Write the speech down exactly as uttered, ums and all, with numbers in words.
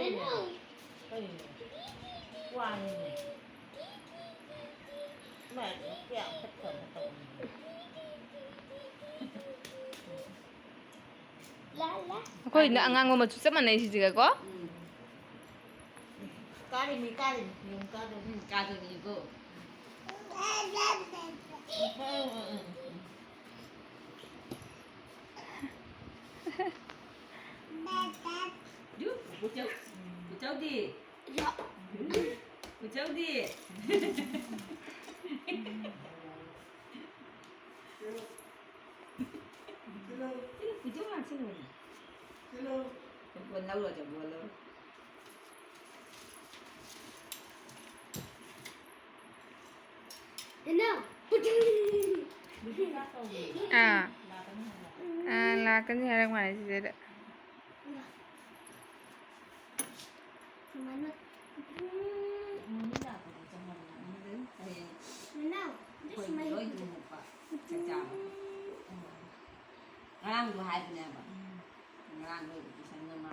ꯀꯩꯅꯣ? ꯋꯥꯅꯤꯅꯦ꯫ ꯃꯥꯏ ꯀꯌꯥꯝ ꯐꯠꯇꯕ ꯇꯧꯅꯤ꯫ ꯑꯩꯈꯣꯏꯅ ꯑꯉꯥꯡꯕ ꯃꯆꯨ ꯆꯞ ꯃꯥꯟꯅꯩ ꯁꯤꯁꯤꯒꯀꯣ꯫ ꯎꯝ꯫ ꯀꯥꯔꯤꯃꯤ, ꯀꯥꯔꯤꯃꯤ, ꯌꯦꯡꯉꯨ ꯀꯥꯗꯣꯏꯅꯤ꯫ ꯎꯝ, ꯀꯥꯗꯣꯏꯅꯤꯀꯣ꯫ ꯎꯝ, ꯎꯝ, ꯎꯝ, ꯎꯝ꯫ ꯌꯨ, ꯄꯨꯆꯧ-, ꯄꯨꯆꯧꯗꯤ? ꯄꯨꯆꯧꯗꯤ? ꯄꯨꯆꯧ ꯉꯥꯛ ꯁꯤꯟꯅꯕꯅꯦ꯫ ꯕꯣꯜ ꯂꯧꯔꯣ, ꯕꯣꯜ ꯂꯧꯔꯣ꯫ ꯑꯥ꯫ ꯑꯥ, ꯂꯥꯛꯀꯅꯤ ꯍꯥꯏꯔꯛ ꯃꯥꯜꯂꯦ ꯆꯤꯆꯦꯗ꯫ ꯁꯨꯃꯥꯏꯅ꯫ ꯉꯔꯥꯡꯗꯣ ꯍꯥꯏꯕꯅꯦꯕ꯫ ꯉꯔꯥꯡꯗꯣ ꯇꯨꯏꯁꯟ ꯑꯃ